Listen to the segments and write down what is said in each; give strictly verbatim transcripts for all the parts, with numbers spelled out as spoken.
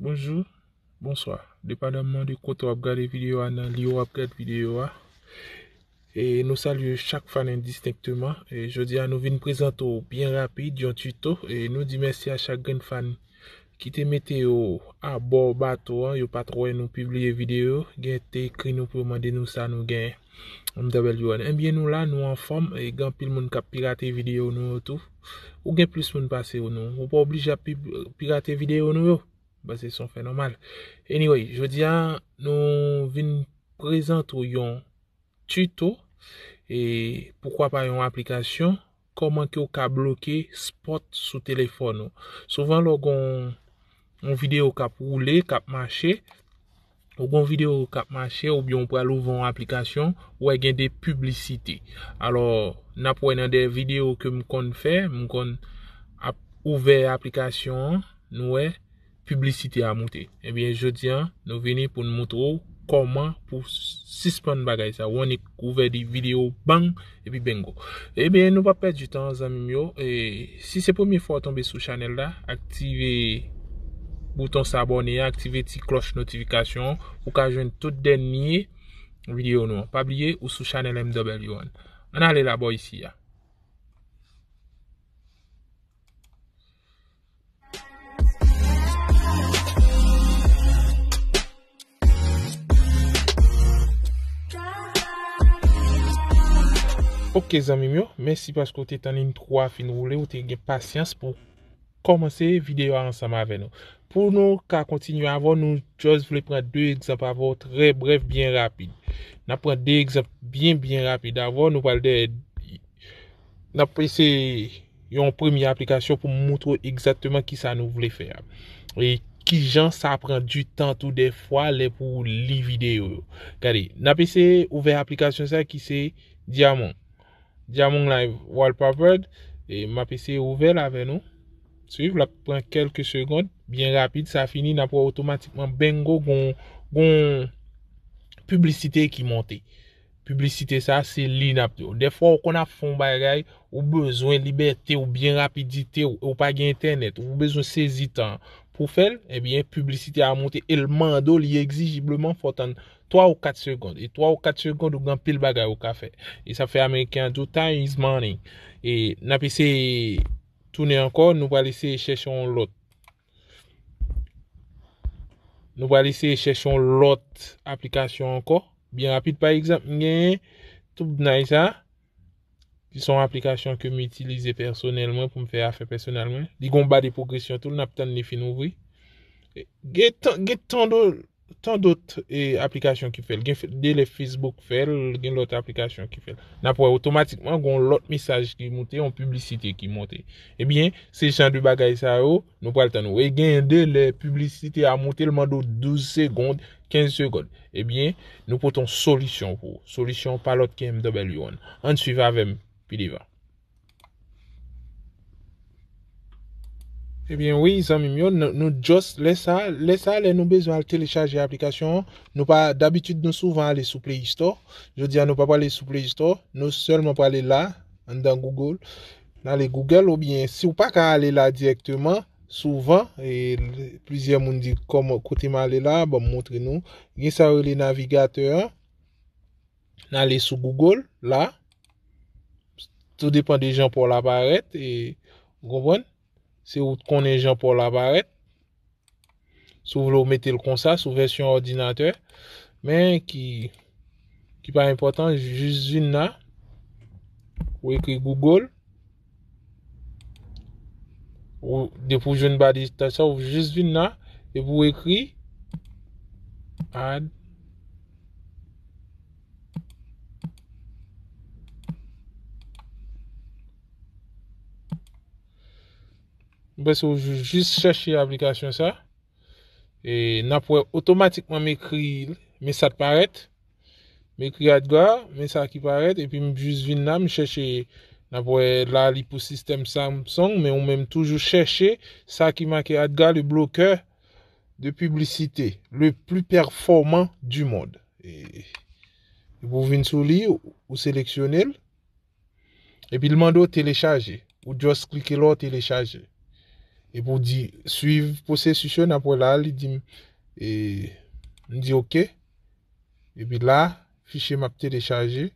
Bonjou, bonswa. Depandaman de kote w ap gade videyo a, nan lye w ap gade videyo a. E nou salye chak fan endistenkteman. E jodi a nou vin prezante w byen rapid yon tuto. E nou di mèsi a chak grenn fan ki te mete yo abò bato an, yo pa t wè nou pibliye videyo, gen te ekri nou pou yo mande nou sa nou gen M W N. Ebyen nou la, nou anfòm, e gen anpil moun k ap pirate videyo nou yo tou. Ou gen plis moun pase w nou. Ou pa oblije ap pi-, pirate videyo nou yo. Bon, se yon fè nòmal. Anyway, jodi a nou vin prezante w yon tuto, e poukwa pa yon aplikasyon, kòman ke w ka bloke spot sou telefòn ou. Souvan lè w gon yon videyo k ap woule, k ap mache, ou gon videyo k ap mache, oubyen ou pral ouvè yon aplikasyon, ou wè gen de piblisite. Alò, n ap wè nan de videyo ke m konn fè, m konn ap ouvè aplikasyon an, nou wè, piblisite a moute. Ebyen, jodi a, nou vini pou n moutre w kòman pou sispann bagay sa. Ou annik ouvè de videyo, bang, epi bingo. Ebyen, nou pa pèdi tan, zanmi m yo. E si se premye fwa w tonbe sou chanèl la, aktive bouton sabòne a, aktive ti klòch notifikasyon an pou w ka jwenn tout dènye videyo nou an. Pa bliye, ou sou chanèl M W N. Ann ale la bò isi a. Ok, zanmi m yo, mèsi paske w te tann entwo a fin woule, w te gen pasyans pou kòmanse videyo a ansanm avè nou. Pou nou ka kontinye avè w, nou just vle pran de egzanp avè w, trè brèf, byen rapid. N ap pran de egzanp byen, byen rapid avè w, nou pral de, n ap eseye yon premye aplikasyon pou m moutre w egzakteman kisa nou vle fè a. E kijan sa pran du tan tou dèfwa lè pou w li videyo yo. Gade, n ap eseye ouvè aplikasyon sa ki se Diamond. Diamond Live Wallpaper. E m ap eseye ouvè l avè nou. Swiv, l ap pran kèlke segond. Byen rapid, sa fini, n ap wè otomatikman, bingo, gon, gon piblisite ki monte. Piblisite sa, se li n ap di w. Dèfwa, ou konn ap fè yon bagay, ou bezwen libète w, byen rapidite w, ou pa gen entènèt, ou bezwen sezi tan pou fè l, ebyen, piblisite a monte e l mande w, li egzijibleman fò w tann twa ou kat segond. E twa ou kat segond, ou gen anpil bagay ou ka fè. E sa fè ameriken an di w, time is money. E n ap eseye tounen ankò, nou pral eseye chèche yon lòt. Nou pral eseye chèche yon lòt aplikasyon ankò. Byen rapid, pa egzanp, m genyen Tubenight sa, ki se yon aplikasyon ke m itilize pèsonèlman pou m fè afè pèsonèl mwen. Li gen yon ba de pwogresyon tou, n ap tann li fin ouvri. Gen tan, gen tan do-, tan dòt, e, aplikasyon ki fè l. Gen fe-, de lè Facebook fè l, gen lòt aplikasyon ki fè l. N ap wè otomatikman gen yon lòt mesaj ki moute, yon piblisite ki monte. Ebyen, se jan de bagay sa yo, nou pral tann ou. E gen de lè piblisite a moute, l mande w douz segond, kenz segond. Ebyen, nou pote yon solisyon pou ou. Solisyon pa lòt ke M W N. Ann swiv avè m pi devan. Ebyen wi, zanmi m yo, nou, nou just, lè sa, lè sa, lè nou bezwen al telechaje aplikasyon an, nou pa, dabitid nou souvan ale sou Play Store. Jodi a nou pa prale sou Play Store, nou sèlman prale la, anndan Google. N ale Google, oubyen si w pa ka ale la dirèkteman, souvan, e, plizyè moun di, kòman, kote m ale la, ban m montre nou. Gen sa yo rele navigatè an. N ale sou Google, la. Tou depann de jan pa w la parèt, e, ou konprann? Se ou t konnen jan pa w la parèt. Si w vle w mete l konsa, sou vèsyon òdinatè. Men ki, ki pa enpòtan, jis vin la. Ou ekri Google. Ou, depi w jwenn ba de tach sa, ou jis vin la, epi w ekri add. M panse w ju-, jis chèche aplikasyon sa. E n ap wè otomatikman m ekri, men sa t parèt. M ekri AdGuard, men sa ki parèt, epi m jis vin la, m chèche, n ap wè la, li pou sistèm Samsung, men ou menm toujou chèche sa ki make AdGuard, le bloqueur de publicité le plus performant du monde. E, epi w vin sou li, ou, ou seleksyone l. Epi l mande w telechaje. Ou just klike la, w telechaje. Epi w di swiv pwosesis yo, n ap wè la, li di m, e, m di oke. Epi la, fichye m ap telechaje.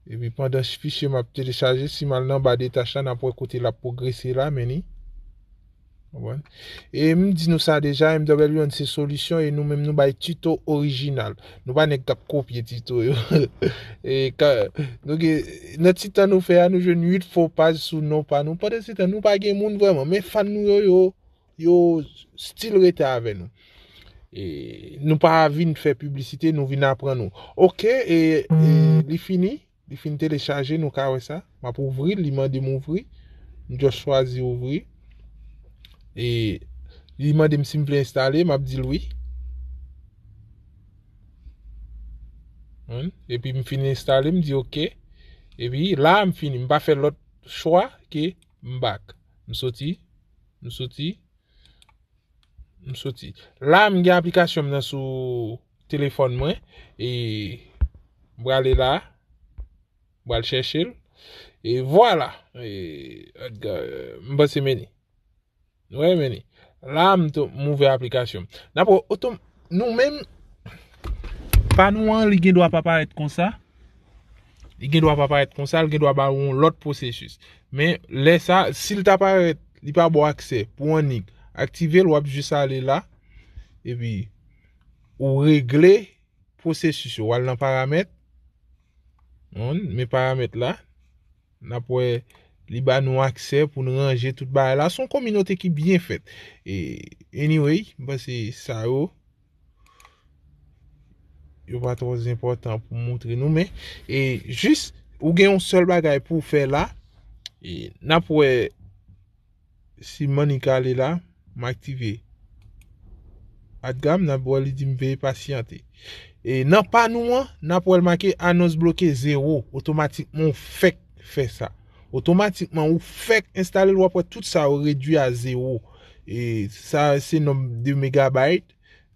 Epi pandan fichye m ap telechaje, si m al nan ba de tach la, n ap wè kote l ap pwogrese la, men ni. Konprann? E m di nou sa deja, M W N se solisyon e nou menm nou bay tito orijinal. Nou pa nèg k ap kopye tito yo. E ka, nou gen, nan ti tan nou fè a, nou jwenn uit fo paj sou non pa nou. Pandan se tan, nou pa gen moun vrèman. Men fan nou yo, yo, yo still rete avè nou. E nou pa vin fè piblisite, nou vin aprann nou. Oke, e, e li fini, li fin telechaje, nou ka wè sa. M ap ouvri l, li mande m ouvri. M just chwazi ouvri. E li mande m si m vle enstale, m ap di l wi. Epi m fin enstale, m di oke. Epi la, m fini, m pa fè lòt chwa ke m back. M soti, m soti, m soti. La, m gen aplikasyon m nan sou telefòn mwen. E m prale la, m pral chèche l. E vwala. E, m panse men ni. Nou wè men ni. La, m tou, m ouvè aplikasyon m. N ap wè otom-, nou menm, pa nou an, li gen dwa pa parèt konsa. Li gen dwa pa parèt konsa, li gen dwa ba ou yon lòt pwosesis. Men lè sa, si l ta parèt, li pa ba w aksè pou annik aktive l, w ap jis ale la, epi ou regle pwosesis yo. W al nan paramèt, men paramèt la, n ap wè li ba nou aksè pou n ranje tout bagay la. Se yon kominote ki byen fèt. E, anyway, m panse sa yo, yo pa twò enpòtan pou montre nou, men, e, jis, ou gen yon sèl bagay pou w fè la, e, n ap wè si m annik ale la, m aktive. Adgam, n ap wè li di m veye pasyante. E nan pa nou an, n ap wè l make anons bloke zewo. Otomatikman, ou fèk fè sa. Otomatikman, ou fèk enstale l, w ap wè tout sa yo redwi a zewo. E sa, se nonb de megabayt.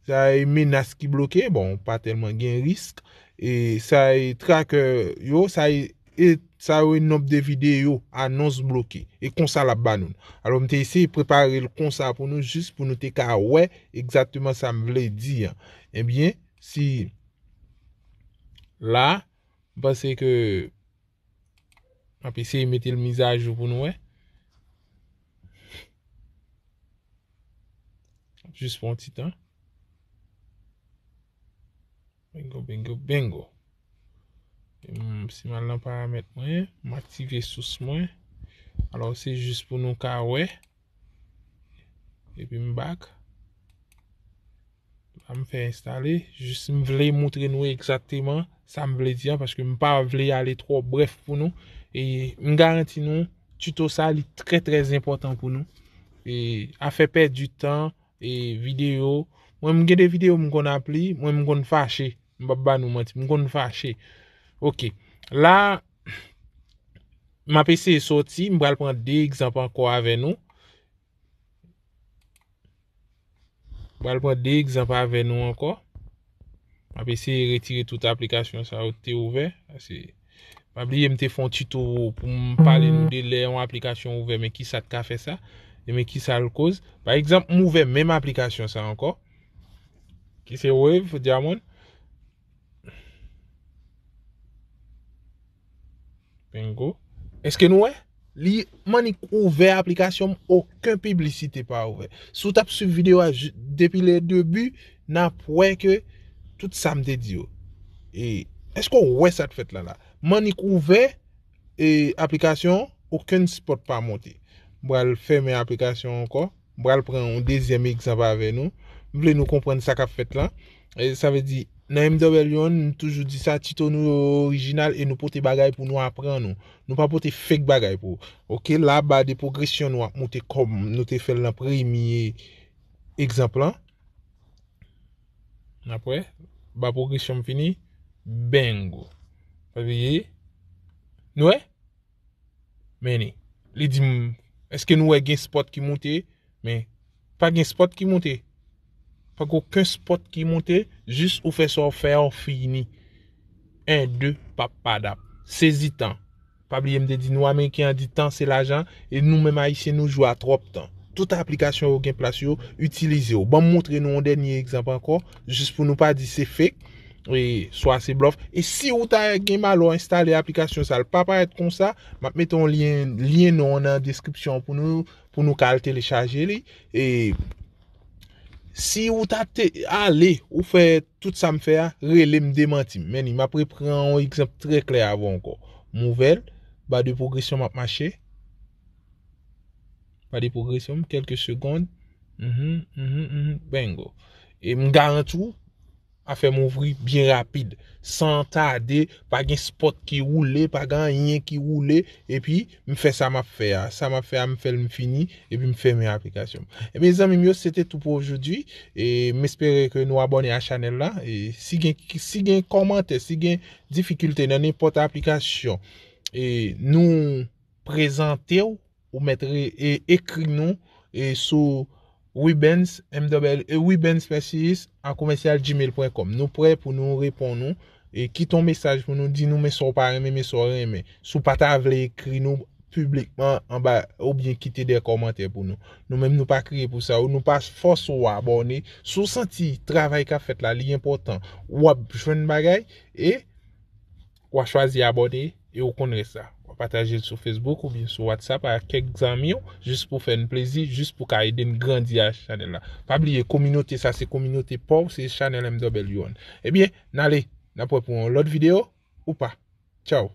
Sa e menas ki bloke, bon, pa tèlman gen risk. E sa e tracker yo, sa e, e sa yo e nonb de videyo, anons bloke. E konsa l ap ba nou l. Alò, m te eseye prepare l konsa pou nou, jis pou nou te ka wè egzakteman sa m vle di an. Ebyen, si la, m panse ke m ap eseye mete l mizajou pou nou wè. Jis pou yon ti tan. Bingo, bingo, bingo. Hmm, si m al nan paramèt mwen, m aktive sous mwen. Alò, se jis pou nou ka wè. Epi m back. La m fè enstale. Jis m vle montre nou egzakteman sa m vle di an, paske m pa vle ale twò brèf pou nou. E m garanti nou, tito sa, li trè, trè enpòtan pou nou. E afè pèdi tan, e videyo. Mwen, m gen de videyo m konn ap li, mwen, m konn fache. M p ap ba nou manti, m konn fache. Oke. La, m ap eseye soti, m pral pran de egzanp ankò avè nou. M pral pran de egzanp avè nou ankò. M ap eseye retire tout aplikasyon sa yo te ouvè. Paske, pa bliye, m te fè yon tito pou m pale nou de lè yon aplikasyon ouvè, men ki sa k ka fè sa, e men ki sa l koz. Pa egzanp, m ouvè menm aplikasyon sa ankò, ki se Wave Diamond. Bingo. Èske nou wè? Li, m annik ouvè aplikasyon m, okenn piblisite pa ouvè. Si w t ap swiv videyo a ju-, depi le debi, n ap wè ke tout sa m te di yo. E èske w wè sa k fèt la la? M annik ouvè, e, aplikasyon, okenn spot pa monte. M pral fèmen aplikasyon ankò. M pral pran yon dezyèm egzanp avè nou. M vle nou konprann sa k ap fèt la. E, sa vle di, nan M W N, m toujou di sa, tito nou yo orijinal e nou pote bagay pou nou aprann ou. Nou pa pote fake bagay pou ou. Oke, la, ba de pwogresyon nou ap monte kòm nou te fè l nan premye egzanp lan. N ap wè, ba pwogresyon m fini, bingo. Pa bliye. Nou wè? Men ni. Li di m, èske nou wè gen spot ki monte? Men, pa gen spot ki monte. Pa gen okenn spot ki monte, jis ou fè sa w fè a, w fini. En, de, pap padap. Sezi tan. Pa bliye m te di nou Ameriken an di tan se lajan, e nou menm Ayisyen nou jwe a twòp tan. Tout aplikasyon yo gen plas yo, itilize yo. Ban m montre nou yon dènye egzanp ankò, jis pou nou pa di se fake, e swa se blòf. E si ou ta gen malè enstale aplikasyon sa, l pa parèt konsa, m ap mete yon lyen, lyen non nan deskripsyon pou nou, pou nou ka al telechaje li. E si ou ta te ale, ou fè tout sa m fè a, rele m, demanti m. Men m ap repran yon egzanp trè klè avè w ankò. M ouvè l, ba de pwogresyon m ap mache. Ba de pwogresyon m, kèlke segonn. Mhm, mhm, mhm, bingo. E m garanti w, afè m ouvri byen rapid. San tade, pa gen spot ki woule, pa gen anyen ki woule, epi m fè sa m ap fè a. Sa m ap fè a, m fè l, m fini, epi m fèmen aplikasyon m. E mezanmi m yo, se te tou pou ojodwi. E m espere ke nou abòne a chanèl la. E si gen, si gen kòmantè, si gen difikilte nan nenpòt aplikasyon, e nou prezante w, ou mèt re-, e, ekri nou, e, sou Wibens, M W, e, Wibens Mercius a commercial gmail point com. Nou prè pou nou reponn ou. E kite yon mesaj pou nou di nou men sa w pa renmen, men sa w renmen. Si w pa ta vle ekri nou piblikman anba oubyen kite de kòmantè pou nou. Nou menm nou pa kriye pou sa, nou pa fòse w abòne. Si w santi travay k ap fèt la, li enpòtan, w ap jwenn bagay, e w a chwazi abòne e ou konn rès la. W a pataje l sou Facebook oubyen sou WhatsApp ak kèk zanmi w, jis pou fè n plezi, jis pou ka ede n grandi a chanèl la. Pa bliye, kominote sa se kominote pa w, se chanèl M W an. Ebyen, n ale, n ap wè pou yon lòt videyo, ou pa. Tchaw.